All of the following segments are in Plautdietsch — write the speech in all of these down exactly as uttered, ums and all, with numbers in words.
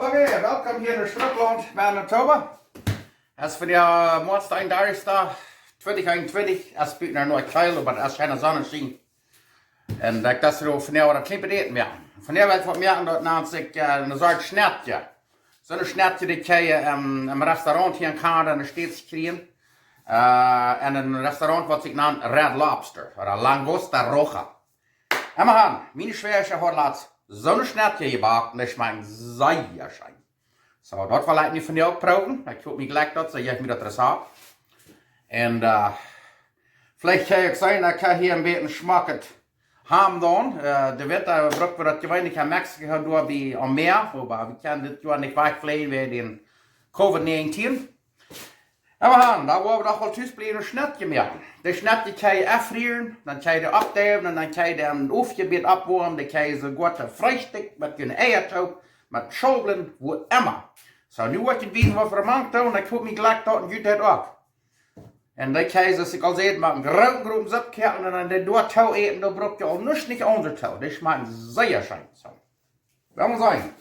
Okay, welkom hia en Strucklaunt, Manitoba. Es vondoag Moaz eenundartichsten, twintich eenuntwintich, es buten noch kjelt, oba et es scheen Sonnenschien. Un ekj docht, vondoag woa ekj een kjlien bät Äten moaken. Vondoag well ekj waut moaken, daut nant sikj, äh, eene Sort Schnetje. Soon Schnetje, dee kjenn jie, ähm, em Restaurant hia en Kanada, enne States kjrieen. Äh, en een Restaurant, waut sikj nant Red Lobster, ooda Langosta Roja. Emma han, miene Schwäajsche haud latst soon Schnetje jebackt, un dee schmakjt sea scheen. Soo, daut well ekj nu vondoag proowen. Ekj hop, mie jlikjt daut, see jeft mie daut Rezapt. Un, äh, veleicht kaun ekj seenen, ekj kaun hia een bät schmocket Ham doonen. Äh, de Winta bruck wie daut jeweenlich en Mexiko doa bie aum Mäa, oba wie kjennen dit Joa nich wajchfleajen wäajen dän Covid nineteen. Emma han, dan woa wie doch woll tus bliewen un Schnetje moaken. De Schnetje kjenn jie enfrieren, dan kjenn jie dee oppdeiwen un dan kjenn jie dee em Owen een bät oppwoamen, dan kjenn jie see goot to Freestikj met june Eia toop, met Schaublen, woo emma. Soo, nu woa ekj junt wiesen, waut wie doamank doonen, un ekj hop, mie jlikjt daut un junt daut uk. Un dan kjenn jie, soo aus ekj aul säd, mau een grooten, grooten Supp koaken un dan dee doatoo äten, doa bruck jie aul nuscht nich aundret too. Dee schmakjt sea scheen. Soo. Lot mie seenen.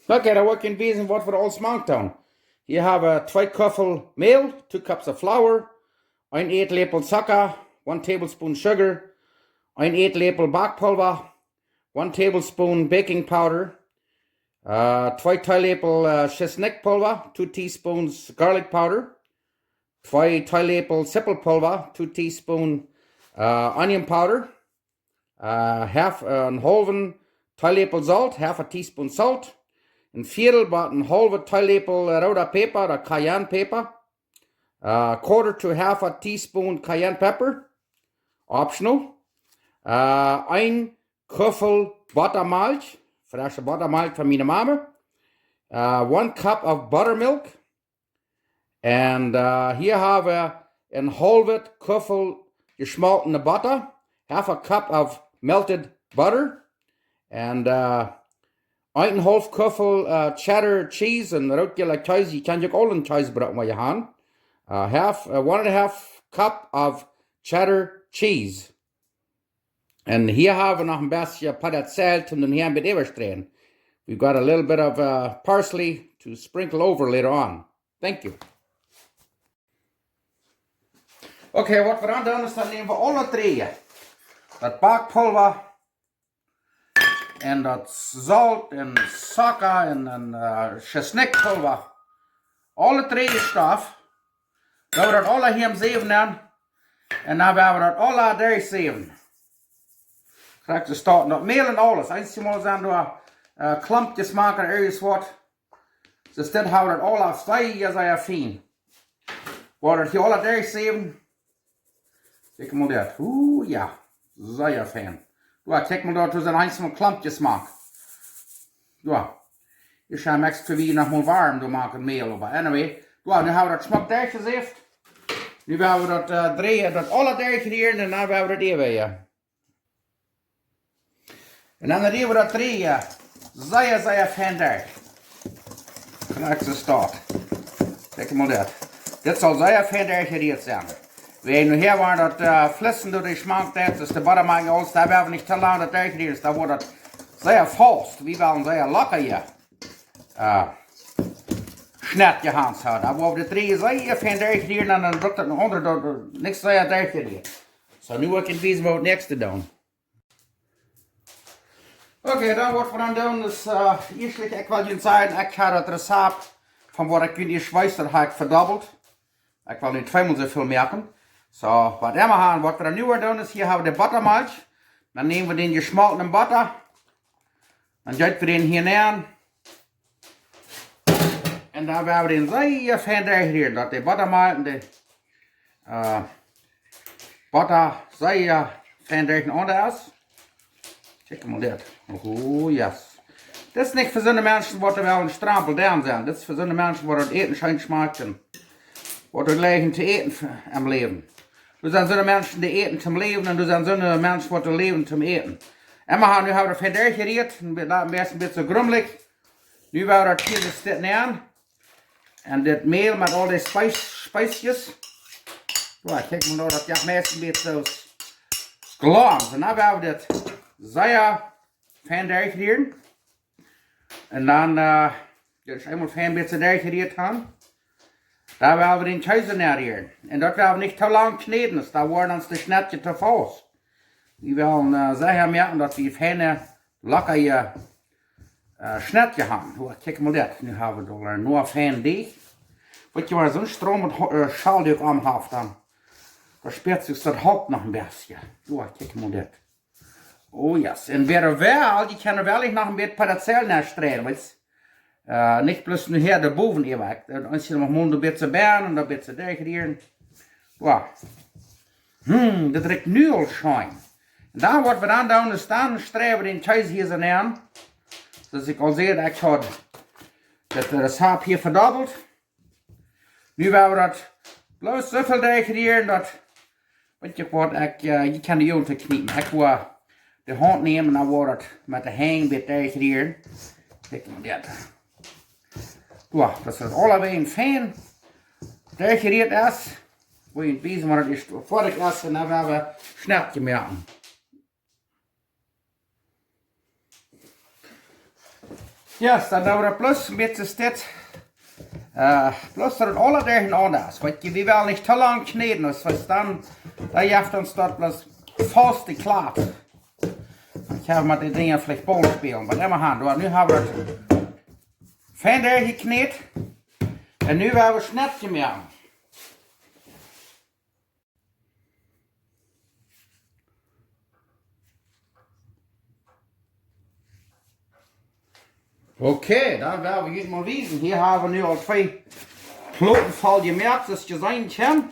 Okay, dan woa ekj junt wiesen, waut wie aules mank doonen. Hia hab wie twee Kuffel Mäl, two cups of flour, een Ätläpel Zucka, one tablespoon sugar, een Ätläpel Backpulver, one tablespoon baking powder, äh, twee Teeläpel, äh, Schisnikpulver, two teaspoons garlic powder, twee Teeläpel Sipelpulver, two teaspoon, äh, onion powder, äh, half, äh, een haulwen Teeläpel Solt, half a teaspoon salt, een Viedel bat een haulwen Teeläpel, äh, rooda Päpa ooda Cayenne Päpa, äh, quarter to half a teaspoon Cayenne pepper, optional, äh, een Kuffel Bottamalkj, fresche Bottamalkj von miene Mame, äh, one cup of buttermilk, un, äh, hia hab wie een haulwen Kuffel jeschmoltne Botta, half a cup of melted butter, un, äh, eenunhaulf Kuffel, äh, cheddar cheese, een rootjäla Kjees, jie kjennen uk aul een Kjees brucken, waut jie han. Äh, half, äh, one and a half cup of cheddar cheese. Un hia hab wie noch een bät Petersilie, toom dan hia een bät äwastreien. We've got a little bit of, uh, parsley to sprinkle over later on. Thank you. Okay, waut wie dan doonen es, dan näm wie aule dree, daut Backpulver un daut Solt un Zucka un, un, äh, Schisnikpulver, aule dree Stoff, woa wie daut aula hia em Säwen nämen. Un dan woa wie daut aula derchsäwen. Krakjt soo staut daut Mäl un aules. Eenjemol sent doa, äh, Klumpjes mank ooda irjent waut. Soo, dit hab wie daut aula sea, sea fien. Woa wie daut hia aula derchsäwen. Kjikj mol dit. Uh, jo. Sea fien. Jo, kjikj mol doa, doa sent eenjemol Klumpjes mank. Jo. Ekj ha Mexiko wie noch mol woam, doa mank Mäl, oba anyway. Jo, nu hab wie daut schmock derchjesäft. Nu woa wie daut, äh, dreien, daut aula derchrieren un dan woa wie daut äwa, jo. Un dan rieren wie daut dree, jo, sea, sea fien derch. Krakjt soo staut. Kjikj mol dit. Dit saul sea fien derchjerieet sennen. Wie nu hia woaren daut, äh, flissen doa dee schmank, daut es de Bottamalkj, aules, doa woa wie nich too lang daut derchrieren, daut woat daut sea faust. Wie wellen sea lockja hia, äh, Schnetje han. Soo, dan woa wie de dree sea fien derchrieren un dan brukt daut een aundret, daut, daut nich sea derchjerieet. Soo, nu woa ekj junt wiesen, waut wie daut näakjste doonen. Okay, dan waut wie dan doonen es, äh, ieeschtlich, ekj well junt sajen, ekj ha daut Rezapt von waut ekj junt ieescht wees, daut ha ekj vedobbelt. Ekj well nu tweemol soo väl moaken. Soo, waut emma wie han, waut wie dan nu woaren doonen es, hia hab wie de Bottamalkj. Dan näm wie dän jeschmoltnen Botta. Dan jeet wie dän hia nenn. Un dan woa wie dän sea fien derchrieren, daut de Bottamalkj un de, äh, Botta sea fien derchenaunda es. Kjikj mol dit. Oh, yes. Dit es nich fa soone Menschen, waut doa wellen strampel down sennen. Dit es fa soone Menschen, waut daut Äten scheen schmakjt un waut doa jleichen to äten f-, em Läwen. Doa sent soone Menschen, dee äten toom läwen, un doa sent soone Menschen, waut doa läwen toom äten. Emma han, nu hab wie daut fien derchjerieet, een bät, een bät soo grummelich. Nu woa wie daut hia soo dit nämen. Un dit Mäl met aul dee Speis-, Speisjes. Jo, kjikj mol, daut jeft meist een bät soo glans. Un dan woa wie dit sea fein derchrieren. Un dan, äh, daut es eemol fein bät derchgerieet haben. Dan woa wie dän Kjees nenrieren. Un daut woa wie nich too lang kjnäden, dan woaren ons de Schnetjes too faust. Wie wellen, äh, secha moaken, daut wie feine, lockre, äh, Schnetjes haben. Hua, kjikj mol dit. Nu hab wie doa noch fein Deajch. Weet jie, wan soon Stroom met, äh, Schal doa aun haft, dan, dan spieet sikj daut Holt noch een bät. Hua, kjikj mol dit. Oh yes, un wäa well, dee kaun well noch een bät Petersilie nenstreien, weetst. Äh, nich bloos nu hia de bowen äwa. Ekj, äh, dan es hia noch mol een bät bären un een bät derchrieren. Wow. Hm, daut rikjt nu aul scheen. Un dan waut wie dan doonen, es dan streien wie dän Kjees hia soo aun. Soo aus ekj aul säd, ekj haud daut Rezept hia vedobbelt. Nu woa wie daut bloos soo väl derchrieren, daut, weet jie waut, ekj, äh, jie kjennen de Uagen vekjniepen. Ekj woa de Haunt nämen, dan woa wie daut met de Henj een bät derchrieren. Kjikj mol dit. Soo, daut daut aulawäajen fein derchgerieet es. Woa ekj junt wiesen, wan daut es foadich es, un dan woa wie Schnetjes moaken. Yes, dan doo wie daut bloos een bät dit. Äh, bloos daut daut aula derchenaunda es. Weetst, wie wellen nich too lang kjnäden, aus, aus dan, dan jeft ons daut bloos faust de Kjlot. Ekj hab met dee Dinja veleicht Ball spälen, oba emma han, doa, nu hab wie daut fein derchjekjnät. Un nu woa wie Schnetjes moaken. Okay, dan woa wie junt mol wiesen. Hia hab wie nu aul twee Ploten voll jemoakt, soo aus jie seenen kjennen.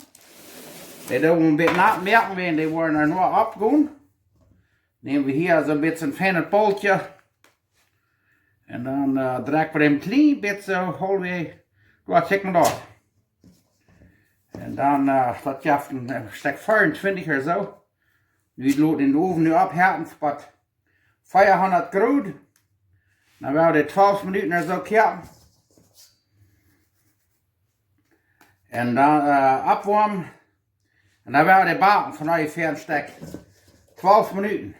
Dee doo wie een bät nat moaken, wan dee woaren doano oppgonen. Näm wie hia soo een bät een feinet Boltje. Un dan, äh, drekj wie dän kjlien bät soo, hol wie, doa, kjikj mol doa. Un dan, äh, daut jeft een, äh, Stekj veeauntwintich ooda soo. Nu lot wie dän Owen nu oppheeten, bie veahundat Grod. Dan woa wie dee twalf Minuten ooda soo koaken. Un dan, äh, oppwoamen. Un dan woa wie dee baken fa onjefäa een Stekj twalf Minuten.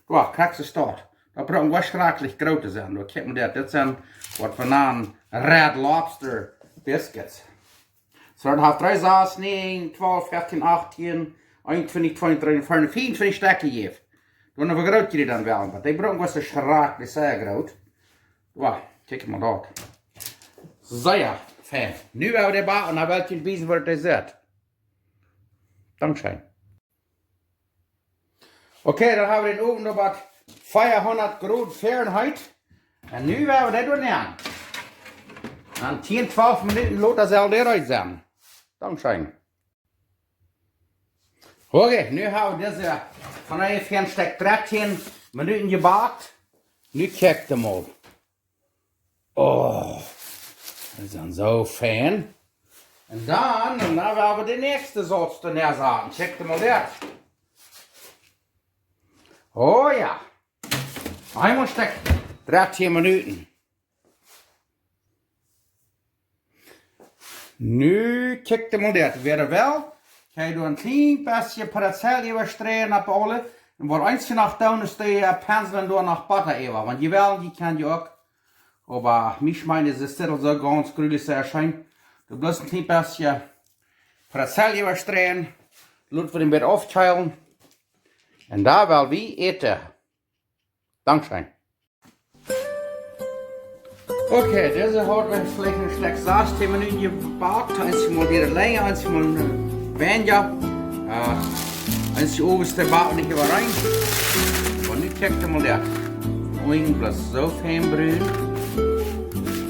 Doa, krakjt soo stoakj. Daut brukt nich schrakjlich groot to sennen. Doa, kjikj mol dit. Dit sent waut wie nanen Red Lobster Biscuits. Soo, daut haft dree, sas, näajen, twalf, feftieen, achtieen, eenuntwintich, tweeuntwintich, veeauntwintich, veeauntwintich Stekj jejäft. Doa, woo groot jie dan wellen. Oba dee brukt nich soo schrakjlich sea groot. Doa, kjikj mol doa. Sea fein. Nu woa wie dee baken, dan well ekj junt wiesen, woo daut sitt. Dankscheen. Okay, dan hab wie dän Owen opp veahundat Grod Fahrenheit. Un nu woa wie dit doa nämen. Dan tieen, twalf Minuten lota saul dee reed sennen. Dankscheen. Okay, nu hab wie dise von onjefäa een Stekj dartieen Minuten jebakt. Nu kjikj mol. Oh, dee sent soo fein. Un dan, un dan woa wie de näakjste Sauz doa nensaten. Kjikj mol dit. Oh jo. Eemol Stekj dartieen Minuten. Nu kjikj mol dit. Wäa well, kaun doa een kjlien bät Petersilie äwa streien opp aules. Un waut eent noch doonen es, dee, äh, penseln doa noch Botta äwa. Wan jie wellen, jie kjennen jie uk. Oba mie schmeent, es dit aul soo gaunz grulich sea scheen. Doo bloos een kjlien bät Petersilie äwa streien. Lot wie dän bät aufkjeelen. Un dan woa wie äten. Dankscheen. Okay, dise haud wie veleicht een Stekj sastieen Minuten jebakt. Eent mol wada lenja, eent mol, äh, weinja. Äh, eent owens de Bak nich äwareen. Oba nu kjikj mol doa. Oajen bloos soo fein brun.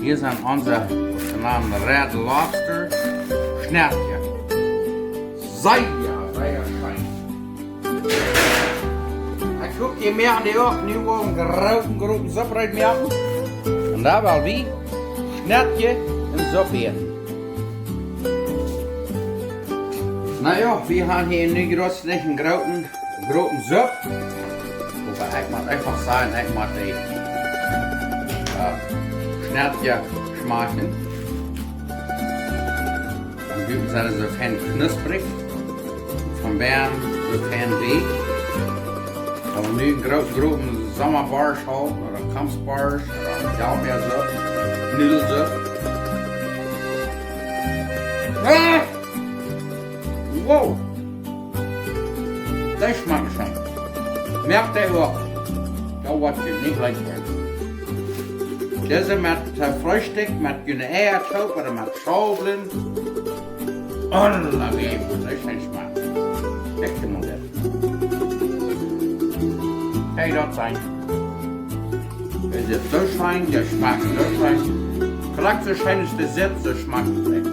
Hia sent onse, waut wie nanen Red Lobster Schnetjes. Sea, sea scheen. Ekj hop, jie moaken dee uk nu woaren grooten, grooten Supp reed moaken. Un dan woa wie Schnetjes un Supp äten. Na jo, wie haben hia nu jrod nich een grooten, grooten Supp. Oba ekj mott eefach sajen, ekj mott dee, äh, Schnetjes schmakjen. Von buten sent see soo fein knusprich. Von bennen soo fein weekj. Wan nu een groot, groot Sommaborscht haft, ooda Kampsborscht, ooda Jalbäasupp, Nudelsupp. Ah! Wow! Dee schmakjt scheen. Moakt dee uk. Doa woat jie nich leet woaren. Dise met, äh, Freestikj, met june Eia toop ooda met Schaublen. Unbelievable, dee scheen schmakjt. Kjikj mol dit. Hee, daut sent. Dee sitt soo scheen, dee schmakjt soo scheen. Krakjt soo scheen aus dee sitt, soo schmakjt dee.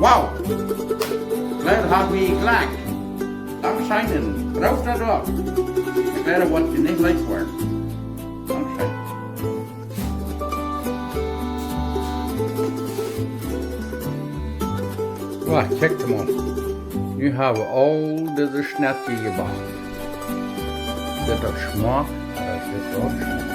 Wow! Doa hab wie jlikj. Dankscheen, un prooft daut uk. Ekj weet, woat jie nich leet woaren. Dankscheen. Wow, kjikj mol. Nu hab wie aul dise Schnetjes jebackt. Dit daut schmakjt, daut dit daut schmakjt.